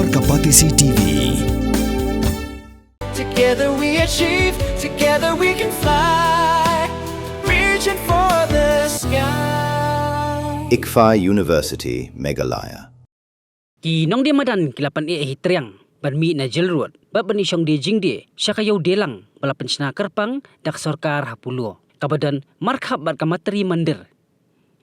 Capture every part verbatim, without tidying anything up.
Ka Batesi T V. Together we achieve, together we can fly, reaching for the sky. ICFAI University, Meghalaya. Ki nongdie madan ki la pyneh hi triang ban mih na jail road bad ban ïashong die jingdie sha ka ïew dielang ba la pynshna kyrpang da ka sorkar ha Polo, kaba don markhap bad ka Matri Mandir.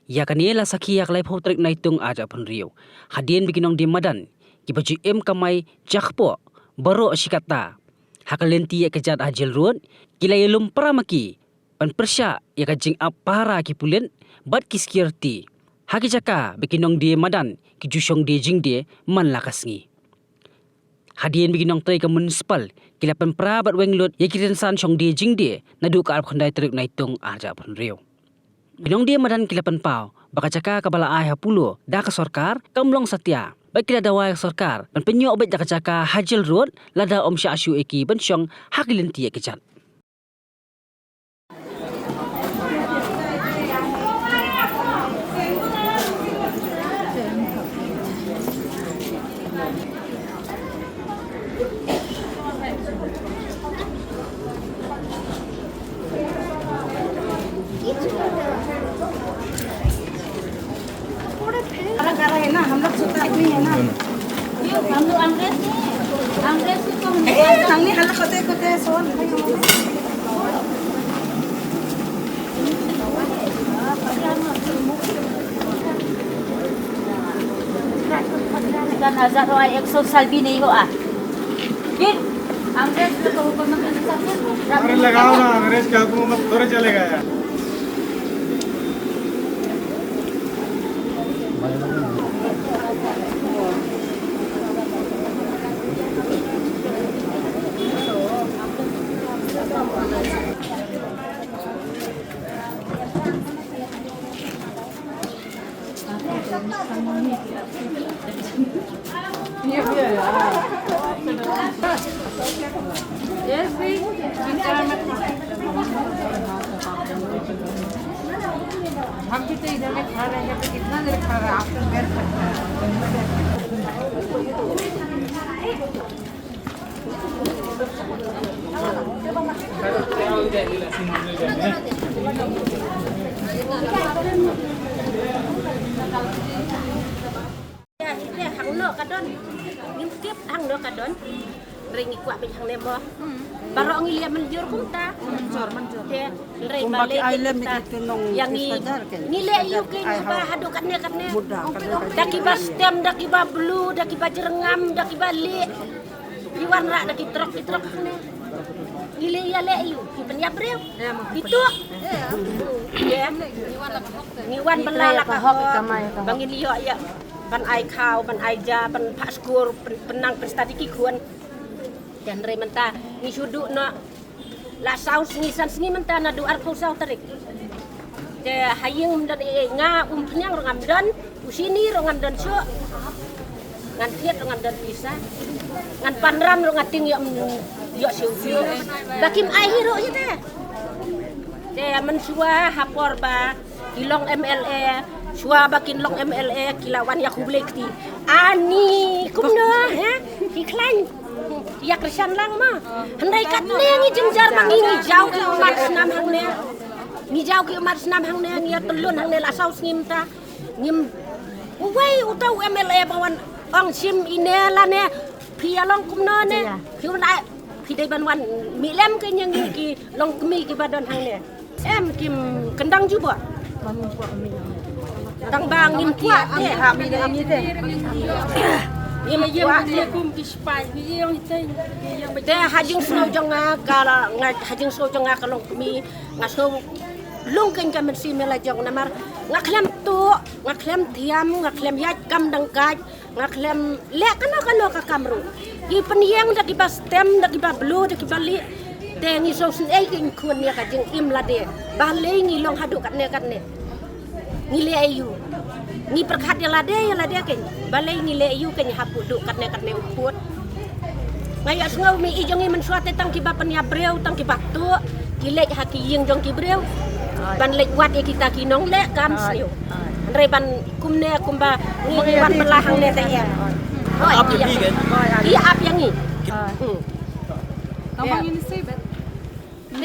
Ïa kane la sakhi ha ka laiphew tarik Naitung arhajar arphew hynriew, hadien ba ki nongdie madan kiba ju im kamai jakpoh baroh shi katta ha ka lynti ïa ka jat ha jail road, ki la ïalum para ma ki ban pyrshah ïa ka jingap pahara ki pulit bad ki security ha ki jaka ba ki nongdie madan ki ju shong die jingdie man la ka sngi. Hadien ba ki nongtrei ka municipal ki la pynpra bad weng lut ïa ki rynsan shong die jingdie naduh ka arphew khyndai tarik Naitung arhajar arphew hynriew. Ki nongdie madan ki la pynpaw ba ka jaka kaba la ai ha Polo da ka sorkar kam long satia, bad ki la dawa ïa ka sorkar ban pynïoh beit da ka jaka ha jail road lada ym shah shuh ïa ki ban shong ha ki lynti ïa ka jat. अलग आ रहा है ना, हम लोग सुता नहीं है ना। ये हम लोग अंग्रेज नहीं है, अंग्रेज को तो हम ए, नंगनी हल्ला करते करते सोन। Dan azab doa ek so salbi nahi ho ah. Gin, अंग्रेज को तो हुक्म में अरे लगाओ ना, अंग्रेज की हुकूमत थोड़े चलेगा यार। हम भी तो इधर में खड़ा रहेंगे तो कितना देर खड़ा रहे, आप तो बैठ सकते हैं। Te hangno ka don. Ngim tip hangno ka don. Hynrei ngi kwah beit hangne mo. Baroh ngi lieh mynjur kumta. Mynjur, mynjur. Te hynrei kumba balei ki ai lem kita. Ki nong ïa ngi. Ngi leh ïa u ki ai ba ha haduh katne katne. Muda, katne katne. Da kiba stem, da kiba blue, da kiba jyrngam, da kiba lieh. Ki wanrah da ki trok, ki trok hangne. Ngi leh ïa leh ïa u, ki pynïap briew. Ïa, ma. Ki tuk. Ïa. Ngi wan bylla la ka hok, ka hok. Ba ngin ïoh ïa ban ai khaw, ban ai ja, ban phah skul, pyn-, pynnang pynstad ïa ki khun. Te hynrei mynta ngi shu duh noh la saw sngi san sngi mynta naduh arphew saw tarik. Te ha ïing ym don ei ei, nga um phniang ruh ngam don, u sini ruh ngam don shuh. Ngan thied ruh ngam don pisa. Ngan panran ruh nga tieng ïoh, ïoh siew siew. Ba kim ai hi ruh hi te. Te mynshuwa ha por ba ki long M L A, shuwa ba kin long M L A ki la wan ïa khublei kti. Ani kumno, he? Ki khlaiñ ïa kyrshan lang ma. Hynrei katne ngi jynjar ma ngi, ngi jaw ki ummat snam hangne. Ngi jaw ki ummat snam hangne, ngi ïa tylun hangne la saw sngi mynta. Ngim, uwei uta u M L A ba wan ong shim ine lane. Phi ïa long kumno ne? Phi wan ai, phi dei ban wan mih lem kein ïa ngi ki longkmie kiba don hangne. Em, kim kyndang jubor. Tang ba ngim kwah te. Ngim kwah te. Te ha jingsngew jong nga ka la, nga, ha jingsngew jong nga ka longkmie, nga sngew lung kein ka mynsiem la jong namar nga khlem tuh, nga khlem thiam, nga khlem ïaid kam dang kait, nga khlem leh kano kano ka kam ruh. Ki pynïeng da kiba stem, da kiba blue, da kiba lieh. Te ngi sngewsynei kein khun ïa ka jingim lade. Balei ngi long haduh katne katne. Ngi leh aïu. Ngi pyrkhat ïa lade, ïa lade kein. Balei ngi leh aïu kein haduh katne katne u pud. Nga ïohsngew mei jong ngi mynshuwa te tang kiba pynïap briew, tang kiba tuh, ki leit ha ki ïing jong ki briew. Ban leit wad ïa kita ki nongleh kam sniew. Hynrei ban kumne kumba ngi wan bylla hangne te ïa. Ap ïa phi kan? Ïa ap ïa ngi. Te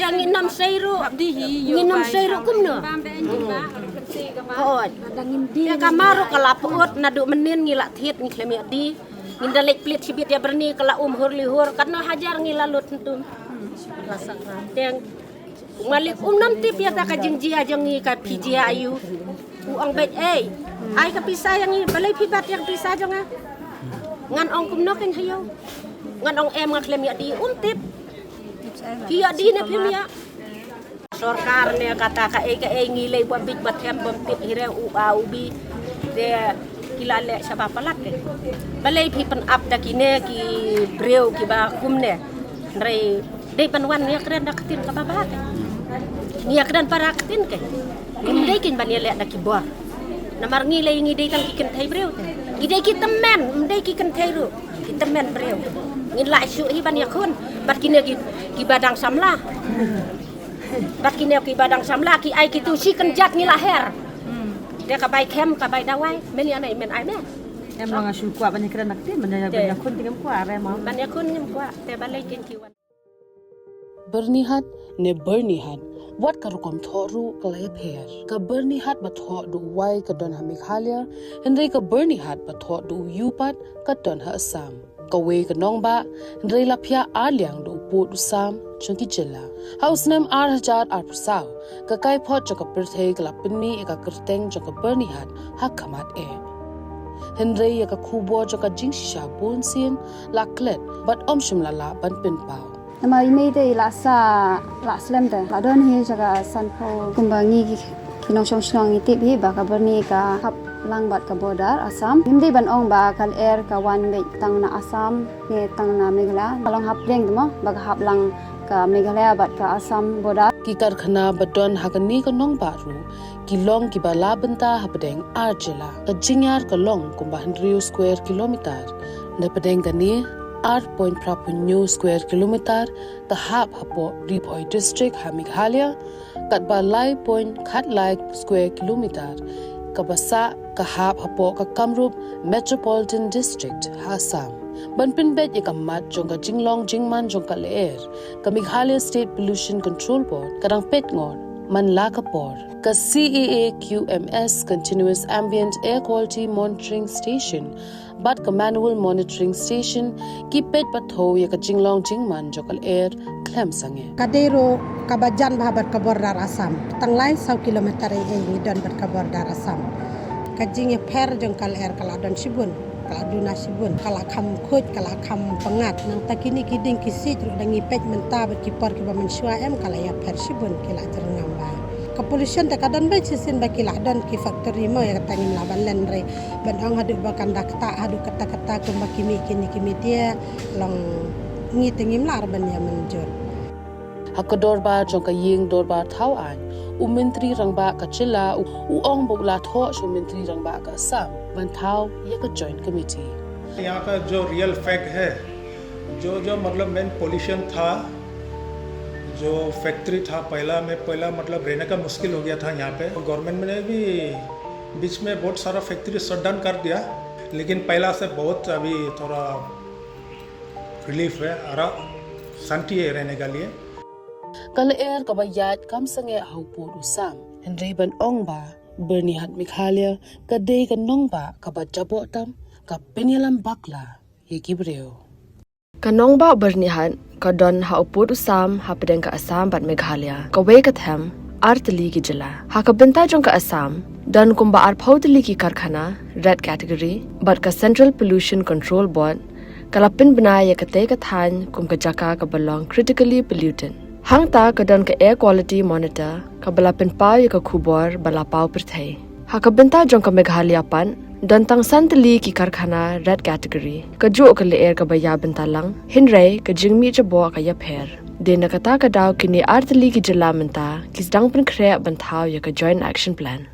ngin ym sei ruh. Ngin ym sei ruh kumno. Hooid. Te ka mar ruh ka la pyut naduh mynnin ngi la thied ngi khlem ïa die. Ngin da leit plie shibit ïa Bernie ka la um hur li hur katno hajar ngi la lut tum. Te u malik um nang tip ïa ta ka jingjia jong ngi ka phi jia aïu. U ong beit ei. Ai ka pisa ïa ngi balei phi bat ïa ka pisa jong nga. Ngan ong kumno kein ha ïew. Ngan ong em nga khlem ïa die um tip. Phi ïa die ne phim ïa. Sorkar ne kata kaei kaei ngi lei ba bit ba them bym tip hi re u ba u bi. Te ki la leh shaba palat te. Balei phi pynap da kine ki briew kiba kumne. Hynrei dei ban wan ngi ïa kren da ka ktien kaba bha te. Ngi ïa kren para ka ktien ke. Ym dei kein ban ïa leh da ki bor. Namar ngi lei ngi dei tang ki kynthei briew te. Ngi dei ki tymmen, ym dei ki kynthei ruh. Ki tymmen briew. Ngin lah shuh hi ban ïakhun bad kine ki, kiba dang samla. Bad kine kiba dang samla ki ai kitu shi kynjat ngi la her. Te ka bai khem ka bai dawai men ïa nei men ai me. Em ma nga shu kwah ban ïakren nak te ban ïa, ban ïakhun te ngim kwah re ma. Ban ïakhun ngim kwah te balei kein ki wan. Byrnihat ne Byrnihat, wat ka rukom thoh ruh ka la ïapher. Ka Byrnihat ba thoh da u Y ka don ha Meghalaya, hynrei ka Byrnihat ba thoh da u U pat ka don ha Assam. Kawei ka nongbah, hynrei la phiah ar liang da u pud u sam jong ki jylla. Ha u snem ar hajar arphew saw, ka kaiphod jong ka pyrthei ka la pynmih ïa ka kyrteng jong ka Byrnihat ha khmat eh. Hynrei ïa ka khubor jong ka jingshisha bunsien la klet bad ym shym la lah ban pynpaw. Namar i mei te i la sah, la slem te. La don hi jaka sanphew kumba ngi ki, ki nongshong shnong ngi tip hi ba ka Byrni ka hap lang bad ka border Assam. Ngim dei ban ong ba ka lyer ka wan beit tang na Assam ne tang na Meghalaya. Ka long hapdeng te mo ba ka hap lang ka Meghalaya bad ka Assam border. Ki karkhana ba don ha kane ka nongbah ruh ki long kiba la bynta hapdeng ar jylla. Ka jingïar ka long kumba hynriew square kilometer. Na pdeng kane ar point phra phew hynñiew square kilometer ka hap hapoh Ri Bhoi District ha Meghalaya, katba lai point khatlai square kilometer kaba sah ka hap hapoh ka Kamrup Metropolitan District ha Assam. Ban pynbeit ïa ka mat jong ka jinglong jingman jong ka lyer, ka Meghalaya State Pollution Control Board ka dang peit ngor man la ka por. Ka C A A Q M S, Continuous Ambient Air Quality Monitoring Station, bad ka Manual Monitoring Station ki peit pathew ïa ka jinglong jingman jong ka lyer khlem sangeh. Ka dei ruh kaba jan bha bad ka border Assam. Tang lai saw kilometer ei ei ngi don bad ka border Assam. Ka jingïapher jong ka lyer ka la don shibun. Ka la duna shibun, ka la kham khuid, ka la kham pyngngad. Nangta kine ki dieng ki siej ruh da ngi peit mynta bad ki por kiba mynshuwa em ka la ïapher shibun, ki la jyrngam bha. Ka pollution te ka don beit shisien ba ki la don ki factory mo, ïa kata ngim lah ban len re. Ban ong haduh ba kan da ktah haduh katta katta kumba ki mih kine ki media, long ngi te ngim lah re ban ïa mynjur. Ha ka dorbar jong ka ïing dorbar thaw aiñ, u Myntri Rangbah ka jylla u, u ong ba u la thoh sha u Myntri Rangbah ka Assam ban thaw ïa ka Joint Committee. यहाँ का जो रियल फैक्ट है, जो जो मतलब मेन पोल्यूशन था, जो फैक्ट्री था पहला में, पहला मतलब रहने का मुश्किल हो गया था यहाँ पे। गवर्नमेंट ने भी बीच में बहुत सारा फैक्ट्री शट डाउन कर दिया, लेकिन पहला से बहुत अभी थोड़ा रिलीफ है, आराम, शांति है रहने के लिए। Ka lyer kaba ïaid kam sangeh ha u pud u sam. Hynrei ban ong ba Byrnihat Meghalaya ka dei ka nongbah kaba jaboh tam, ka pynïalam bakla ïa ki briew. Ka nongbah Byrnihat ka don ha u pud u sam hapdeng ka Assam bad Meghalaya. Kawei ka them ar tylli ki jylla. Ha ka bynta jong ka Assam don kumba arphew tylli ki karkhana red category bad ka Central Pollution Control Board ka la pynbna ïa katei ka thaiñ kum ka jaka kaba long critically polluted. Hangta ka don ka Air Quality Monitor kaba la pynpaw ïa ka khubor ba la paw pyrthei. Ha ka bynta jong ka Meghalaya pat don tang san tylli ki karkhana red category. Kajuh ka lyer kaba ïa bynta lang, hynrei ka jingmih jaboh ka ïapher. Dei na kata ka daw kine ar tylli ki jylla mynta ki sdang pynkhreh ban thaw ïa ka Joint Action Plan.